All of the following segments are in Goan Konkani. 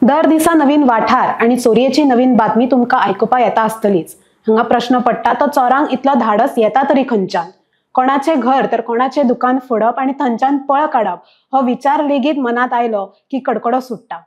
दर दिसा नवीन वाठार आणि चोरयेची नवीन बातमी तुमकां आयकुपा येता आसतलीच। हांगा प्रश्न पडटा तो चोरांक इतलो धाडस येता तरी खंयच्यान? कोणाचें घर तर कोणाचें दुकान फोडप आणि थंयच्यान पळ काडप हो विचार लेगीत मनात आयलो की कडकडो सुट्टा।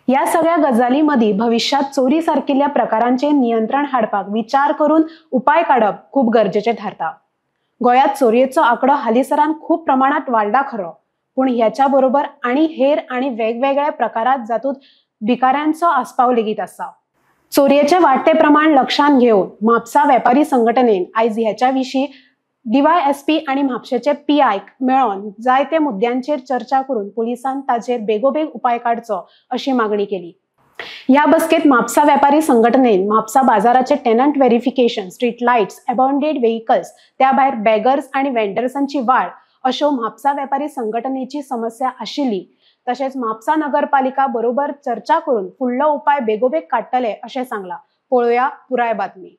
ह्या सगळ्या गजाली मदीं भविष्यात चोरी सारकिल्ल्या प्रकारांचेर नियंत्रण हाडपाक विचार करून उपाय काडप खूब गरजेचें थारता। गोंयांत चोरयेचो आंकडो हालींसरान खूब प्रमाणात वाडला खरो, पूण ह्याच्या बरोबर आनी हेर आनी वेगवेगळ्या प्रकारात जातूंत भिकाऱ्यांचो आस्पाव लेगीत आसा। चोरयेचें वाडटे प्रमाण लक्षांत घेवन म्हापसा वेपारी संघटनेन आयज ह्याच्या विशीं डीवायएसपी आनी म्हापशेचे पीआयक मेळोन जायते मुद्द्यांचेर चर्चा करून पुलिसान ताचेर बेगोबेग उपाय काडचो अशी मागणी केली। ह्या बसकेत म्हापसा वेपारी संघटनेन म्हापसा बाजाराचे tenant verification, street lights, abandoned vehicles, त्या भायर बेगर्स आनी वेंडर्सांची वाड अश्यो म्हापसा वेपारी संघटनेची समस्या आशिल्ली। तशेंच म्हापसा नगरपालिका बरोबर चर्चा करून फुडलो उपाय बेगोबेग काडटले अशें सांगलां। पळोवया पुराय बातमी।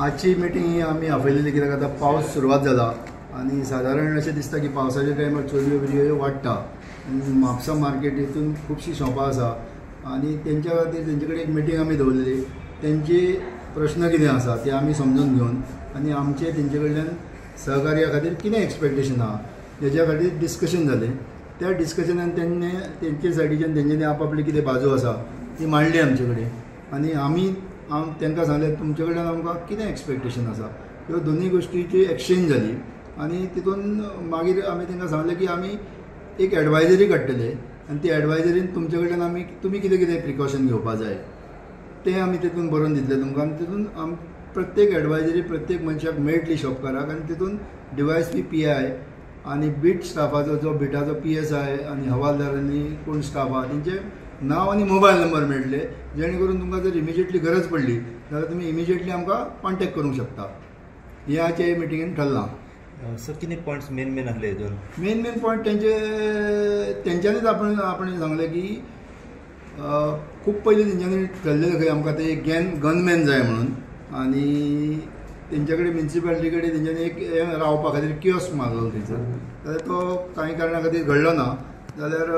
आजची मिटींग ही आमी आपयलेली कित्याक आतां पावस सुरवात जाला आनी सादारण अशें दिसता की पावसाच्या टायमार चोरयो बिरयो वाडटा आनी म्हापसा मार्केट हितून खुबशीं शॉपां आसा आनी तेंच्या खातीर तेंचे कडेन एक मिटींग आमी दवरलेली। तेंचे प्रश्न कितें आसा ते आमी समजून घेवन आनी आमचे तेंचे कडल्यान सहकार्या खातीर कितें एक्सपेक्टेशन आहा तेज्या खातीर डिस्कशन जालें। त्या डिस्कशनान तेंणे तेंचे सायडीच्यान तेंच्यांनी आपआपली कितें बाजू आसा ती मांडली आमचे कडेन आनी आमी तांकां सांगलें तुमचे कडल्यान आमकां कितें एक्सपेक्टेशन आसा। ह्यो दोनूय गोश्टीची एक्सचेंज जाली आनी तितून मागीर आमी तांकां सांगलें की आमी एक एडवायजरी काडटले आनी ती एडवायजरीन तुमचे कडल्यान आमी तुमी कितें कितें प्रिकॉशन घेवपा जाय तें आमी तितून बरोवन दितले तुमकां आनी तितून प्रत्येक एडवायजरी प्रत्येक मनशाक मेळटली शॉपकाराक आनी तितून डीवायएसपी पीआय आनी बीट स्टाफाचो जो बिटाचो पीएसआय आनी हवालदारांनी कोण स्टाफ आहा तेंचे नांव आनी मोबायल नंबर मेळटले, जेणे करून तुमकां जर इमिजिएटली गरज पडली जाल्यार तुमी इमिजिएटली आमकां कॉन्टेक्ट करूंक शकता। हें आजच्या मिटिंगेन ठरलां। सर कितें पॉयंट्स मेन मेन आसले हितून? मेन मेन पॉयंट तेंच्यांनीच आपण सांगलें की खूब पयलीं तेंच्यांनी ठरलेलें खंय आमकां ते एक गनमॅन जाय म्हणून आनी तेंच्या कडेन म्युनिसिपालिटी कडेन तेंच्यांनी एक रावपा खातीर कियोस्क मागलो थंयसर, जाल्यार तो कांय कारणा खातीर घडलो ना। जाल्यार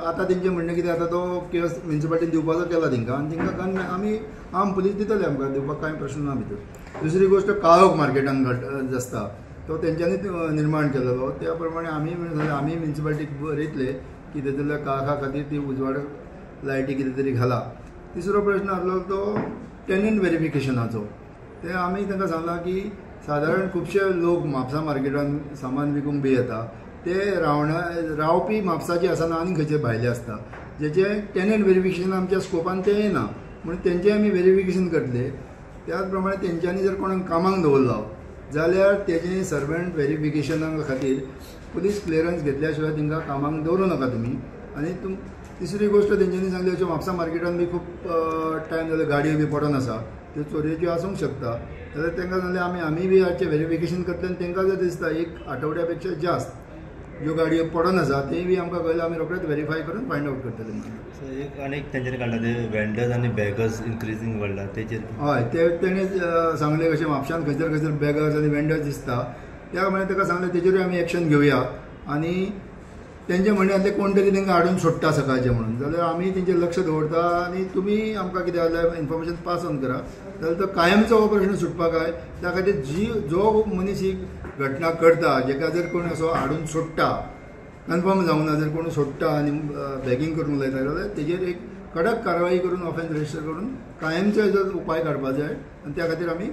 आतां तेंचें म्हणणें कितें आतां तो कियोस्क म्युनिसिपालिटीन दिवपाचो केला तेंकां आनी तेंकां गनमॅन आमी आर्म पुलीस दितले आमकां दिवपाक कांय प्रश्न ना भितर। दुसरी गोश्ट काळोख मार्केटान आसता तो तेंच्यांनी निर्माण केलेलो, त्या प्रमाणे आमी आमी म्युनिसिपालिटीक बरयतले की तेतूंतल्या काळखा खातीर ती उजवाड लायटी कितें तरी घाला। तिसरो प्रश्न आसलो तो टेनंट वेरिफिकेशनाचो। ते आमी तांकां सांगलां की सादारण खुबशे लोक म्हापसा मार्केटान सामान विकूंक बी येता ते रावपी म्हापसाचे आसना आनी खंयचे भायले आसता, जेचे टेनंट वेरिफिकेशन आमच्या स्कोपान तें येना म्हणून तेंचें आमी वेरिफिकेशन करतले। त्याच प्रमाणे तेंच्यांनी जर कोणाक कामाक दवरलो जाल्यार तेजें सर्वंट वेरिफिकेशना खातीर पुलीस क्लियरन्स घेतल्या शिवाय तांकां कामाक दवरूं नाका तुमी। आनी तिसरी गोश्ट तेंच्यांनी सांगली अश्यो म्हापसा मार्केटान बी खूब टायम जालो गाडयो बी पडोन आसा त्यो चोरयेच्यो आसूंक शकता, जाल्यार तांकां सांगलें आमी बी आजचें वेरिफिकेशन करतले आनी तांकां जर दिसता एक आठवड्या पेक्षा जास्त ज्यो गाडयो पडोन आसा ते बी आमकां कळ्ळें आमी रोखडेच वेरीफाय करून फायंड आवट करतले। एक आनी एक तेंच्यांनी काडला ते वेंडर्स आनी बेगर्स इन्क्रिजींग वाडला तेचेर। हय, ते तेणें सांगलें कशें म्हापशान खंयसर खंयसर बेगर्स आनी वेंडर्स दिसता त्या प्रमाणे ताका सांगलें तेचेरूय आमी एक्शन घेवया आनी तेंचें म्हणणें आसलें कोण तरी तांकां हाडून सोडटा सकाळचें म्हणून, जाल्यार आमी तेंचेर लक्ष दवरता आनी तुमी आमकां कितें जाल्यार इन्फॉर्मेशन पास ऑन करा, जाल्यार तो कायमचो हो प्रश्न सुटपाक जाय। त्या खातीर जो मनीस ही घटना करता जेका जर कोण असो हाडून सोडटा कन्फर्म जावंक ना जर कोण सोडटा आनी बॅगिंग करूंक लायता जाल्यार तेजेर एक कडक कारवाई करून ऑफेन्स रजिस्टर करून कायमचो हेजो उपाय काडपाक जाय आनी त्या खातीर आमी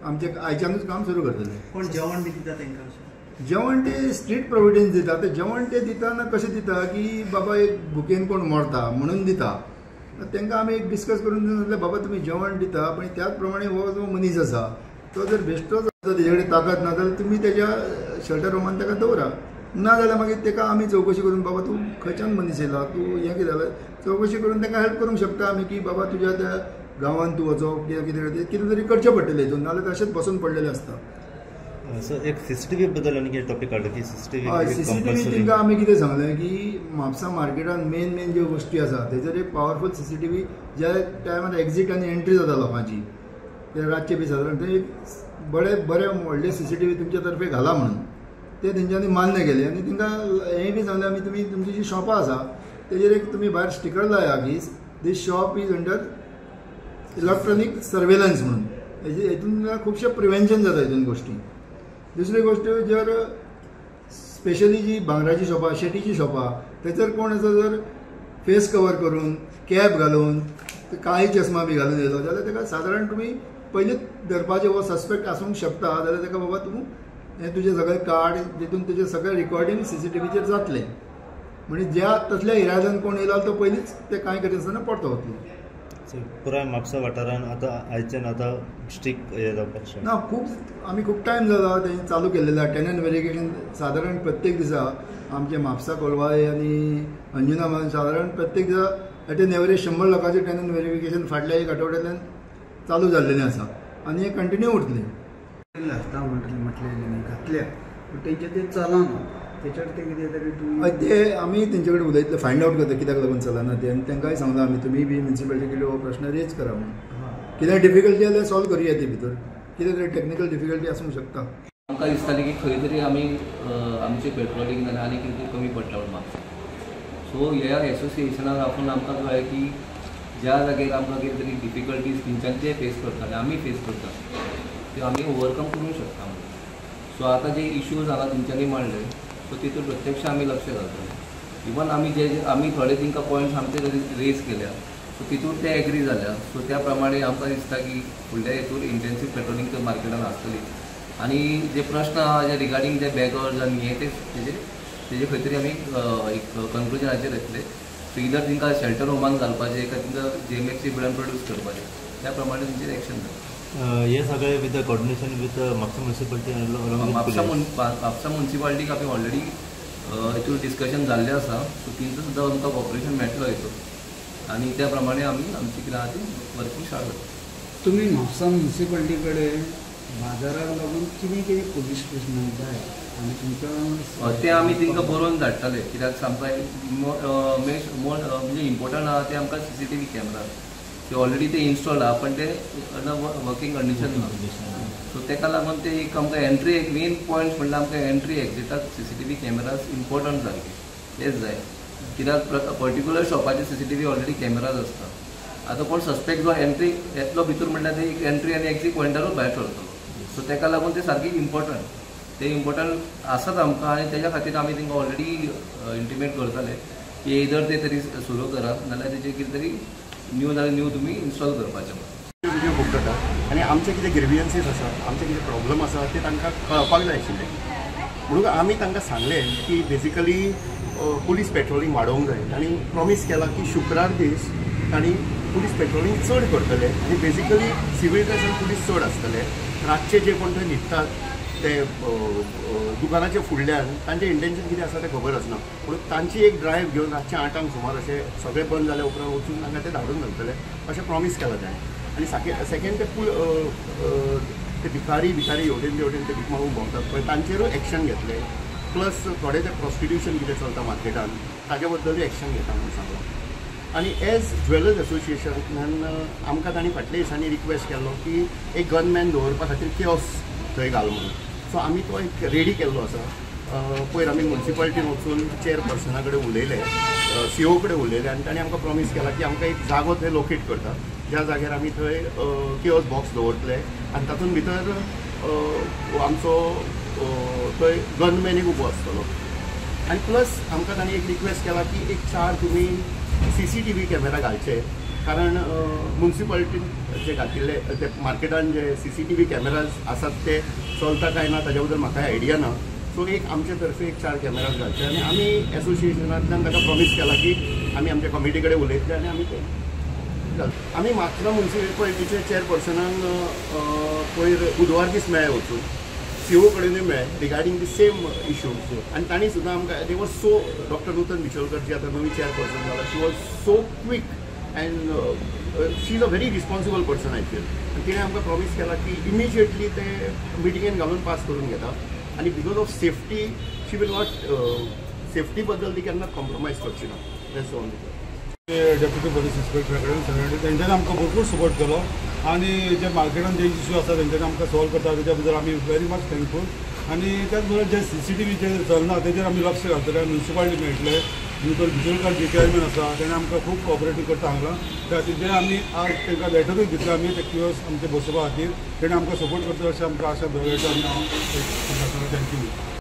आमचें आयच्यानूच काम सुरू करतले। कोण जेवण बी दिता तेंकां? जेवण ते स्ट्रीट प्रोविडन्स दिता। ते जेवण ते दितना कशें दिता की बाबा एक भुकेन कोण मरता म्हणून दिता, तांकां आमी एक डिस्कस करून सांगलें बाबा तुमी जेवण दिता पण त्याच प्रमाणे हो जो मनीस आसा तो जर बेश्टोच आसा तेजे कडेन ताकद ना जाल्यार तुमी तेज्या शेल्टर रुमान ताका दवरा, ना जाल्यार मागीर ताका आमी चवकशी करून बाबा तूं खंयच्यान मनीस येयला तूं हें कितें जालें चवकशी करून ताका हेल्प करूंक शकता आमी की बाबा तुज्या त्या गांवांत तूं वचो कितें कितें कितें तरी करचें पडटलें हितून, नाजाल्यार तशेंच बसून पडलेलें आसता। सर एक सीसीटीव्ही बद्दल आनी कितें टॉपिक काडलो की सीसीटीव्ही? हय, सीसीटीव्ही तांकां आमी कितें सांगलें की म्हापसा मार्केटान मेन मेन ज्यो गोश्टी आसा तेजेर एक पावरफूल सीसीटीव्ही ज्या टायमार एक्झीट आनी एंट्री जाता लोकांची ते रातचे बी सादारण ते एक बरे बरे व्हडले सीसीटीव्ही तुमच्या तर्फे घाला म्हणून ते तेंच्यांनी मान्य केलें आनी तांकां हें बी सांगलें आमी तुमी तुमची जी शॉपां आसा तेजेर एक तुमी भायर स्टिकर लाया की This shop is under electronic surveillance म्हणून. हेतून खुबशें प्रिवेन्शन जाता हेतून गोश्टी. दुसरी गोश्ट, जर स्पेशली जी भांगराची शॉपां, शेटीची शॉपां, थंयसर कोण आसा जर फेस कवर करून कॅप घालून काळी चश्मा बी घालून येयलो जाल्यार ताका सादारण तुमी पयलींच धरपाचें, हो सस्पेक्ट आसूंक शकता जाल्यार ताका बाबा तूं हें तुजें सगळें कार्ड, जितून तुजें सगळें रिकॉर्डींग सीसीटीव्हीचेर जातलें. म्हणजे ज्या तसल्या इराद्यान कोण येयलो तो पयलींच ते कांय करिनासतना परतो वतलो. पुराय म्हापसा वाठारान आतां आयच्यान आतां स्ट्रीक हें जावपाक शकता ना. खूब आमी खूब टायम जाला तें चालू केल्लें आसा. टेनंट वेरिफिकेशन सादारण प्रत्येक दिसा आमचे म्हापसा, कोलवाळे आनी अंजुना सादारण प्रत्येक दिसा एट एन एवरेज 100 लोकांचें टेनंट वेरिफिकेशन फाटल्या एक आठवड्यांतल्यान चालू जाल्लेलें आसा आनी हें कंटिन्यू उरतलें. घालता म्हटलें घातल्या पूण तेंचें तें चलना, तेचेर तें कितें तरी तुमी ते आमी तेंचे कडेन उलयतले, फायंड आवट करता कित्याक लागून चलना तें. आनी तांकांय सांगलां आमी तुमी बी म्युनिसिपालिटी कडेन हो प्रश्न रेज करा म्हणून. कितें डिफिकल्टी जाल्यार सॉल्व करुया ती भितर, कितें तरी टॅक्निकल डिफिकल्टी आसूंक शकता. आमकां दिसतालें की खंय तरी आमी आमचें पेट्रोलिंग जाल्यार आनी कितें कमी पडटा म्हणून म्हापसा. सो ह्या एसोसिएशनाक आपूण आमकां कळ्ळें की ज्या जाग्यार आमकां कितें तरी डिफिकल्टीज तेंच्यांनी ते फेस करता आनी आमी फेस करता त्यो आमी ओवरकम करूंक शकता म्हणून. सो आतां जे इश्यूज हांगा तेंच्यांनी मांडले सो तितून प्रत्यक्ष आमी लक्ष घालतले. इवन आमी जे आमी थोडे तांकां पॉयंट्स आमचे रेज केल्या सो तितून ते एग्री जाल्या. सो त्या प्रमाणे आमकां दिसता की फुडल्या हितून इंटेन्सीव पेट्रोलिंग तर मार्केटान आसतली आनी जे प्रश्न आहा जे रिगार्डींग जे बॅगर्स आनी हे ते तेजे खंय तरी आमी एक कन्क्लुजनाचेर येतले. सो इदर तांकां शेल्टर होमान घालपाचें काय तांकां जीएमएफसी फुडें प्रोड्यूस करपाचें, त्या प्रमाणे तेंचेर एक्शन जाता. हे सगळे with coordination with Mapusa municipality, Mapusa मुन्सिपालिटीक आमी ऑलरेडी हितून डिस्कशन जाल्लें आसा. सो तेंचो सुद्दां आमकां कॉपरेशन मेळटलो हितून आनी त्या प्रमाणे आमी आमची कितें आहा ती वर्किंग स्टार्ट जाता. तुमी म्हापसा मुन्सिपालिटी कडेन बाजाराक लागून कितें कितें पुलीस स्टेशनाक जाय आनी तुमकां तें आमी तांकां बरोवन धाडटाले, कित्याक आमकां मोर म्हणजे इम्पोर्टंट आहा तें आमकां सीसीटीव्ही कॅमेरा ते ऑलरेडी ते इन्स्टॉल आहा पण ते वर्किंग कंडिशन ना. सो ताका लागून ते एक आमकां एंट्री एक मेन पॉयंट म्हणल्यार आमकां एंट्री एक्झिटाक सीसीटीव्ही कॅमेराज इम्पोर्टंट सारके तेच जाय, कित्याक पर्टिक्युलर शॉपाचे सीसीटीव्ही ऑलरेडी कॅमेराज आसता. आतां कोण सस्पेक्ट जो एंट्री येतलो भितर म्हणल्यार ते एक एंट्री आनी एक्झीट पॉयंटारूच भायर सरतलो. सो ताका लागून ते सारके इम्पोर्टंट, ते इम्पोर्टंट आसात आमकां आनी तेज्या खातीर आमी तांकां ऑलरेडी इंटिमेट करताले की इदर ते तरी सुरू करात नाल्यार तेजें कितें तरी न्यू जाल्यार न्यू तुमी इन्स्टॉल करपाचें. खूब जाता आनी आमचे कितें ग्रिवियन्सीस आसा, आमचे कितें प्रॉब्लम आसा ते तांकां कळपाक जाय आशिल्लें. म्हणून आमी तांकां सांगलें की बेजिकली पुलीस पेट्रोलिंग वाडोवंक जाय. तांणी प्रॉमीस केलां की शुक्रार दीस तांणी पुलीस पेट्रोलिंग चड करतले आनी बेजिकली सिवील ड्रेसान पुलीस चड आसतले. रातचे जे कोण थंय न्हिदतात ते दुकानाच्या फुडल्यान तांचें इंटेन्शन कितें आसा तें खबर आसना, पूण तांची एक ड्रायव्ह घेवन रातचे 8 सुमार अशें सगळें बंद जाल्या उपरांत वचून तांकां ते धाडून घालतले अशें प्रॉमीस केलां ताणें. आनी सेकेंड ते ते भिकारी भिकारी हेवटेन तेवटेन ते भीक मागूंक भोंवतात पळय तांचेरूय एक्शन घेतले. प्लस थोडे ते प्रोस्टिट्युशन कितें चलता मार्केटान ताजे बद्दलूय एक्शन घेता म्हणून सांगलां. आनी एज ज्वेलर्स एसोसिएशनान आमकां तांणी फाटल्या दिसांनी रिक्वेस्ट केल्लो की एक गनमॅन दवरपा खातीर कियोस थंय घाल म्हणून. सो आमी तो एक रेडी केल्लो आसा. पयर आमी मुन्सिपालिटीन वचून चेअरपर्सना कडेन उलयले, सीओ कडेन उलयले आनी तांणी आमकां प्रॉमीस केला की आमकां एक जागो थंय लोकेट करता ज्या जाग्यार आमी थंय कियोस बॉक्स दवरतले आनी तातूंत भितर आमचो थंय गनमॅन एक उबो आसतलो. आनी प्लस आमकां तांणी एक रिक्वेस्ट केला की एक 4 तुमी सीसीटीव्ही कॅमेरा घालचे, कारण मुन्सिपालिटीन जे घातिल्ले ते मार्केटान जे सीसीटीव्ही कॅमेराज आसात ते चलता काय ना ताज्या बद्दल म्हाका आयडिया ना. सो एक आमचे तर्फे एक 4 कॅमेराज घालचे आनी आमी एसोसिएशनांतल्यान ताका प्रॉमीस केला की आमी आमच्या कमिटी कडेन उलयतले आनी आमी ते घालतले. आमी म्हापसा मुन्सिपालिटीचे चेअरपर्सनाक पयर बुधवार दीस मेळ्ळे वचून, सीओ कडेनूय मेळ्ळे रिगार्डींग the same issue आनी तांणी सुद्दां आमकां they was so doctor Nutan Bicholkar जी आतां नवी चेअरपर्सन जाला, she was so quick and she is a very responsible person I feel. आनी तिणें आमकां प्रॉमीस केला की इमिजिएटली ते मिटिंगेन घालून पास करून घेता आनी because of safety she will not safety बद्दल ती केन्ना कॉम्प्रोमायज करची ना. That's only. Deputy police इन्स्पेक्टरा कडेन सगळ्यांनी तेंच्यांनी आमकां भरपूर सपोर्ट केलो आनी जे मार्केटान जे इश्यू आसा तेंच्यांनी आमकां सॉल्व करता तेच्या बद्दल आमी व्हेरी मच थँकफूल. आनी त्याच बरोबर जे सीसीटीव्हीचेर चलना तेजेर आमी लक्ष घालतले, म्युनिसिपालिटी मेळटले भितर भितरकार जे चेअरमॅन आसा तेणें आमकां खूब कॉपरेटीव करता सांगलां. त्या खातीर जे आमी आज तांकां लेटरूय दितले आमी ते कियोस्क आमचे बसोवपा खातीर, तेणें आमकां सपोर्ट करता अशें आमकां आशा दवरता आनी हांव thank you.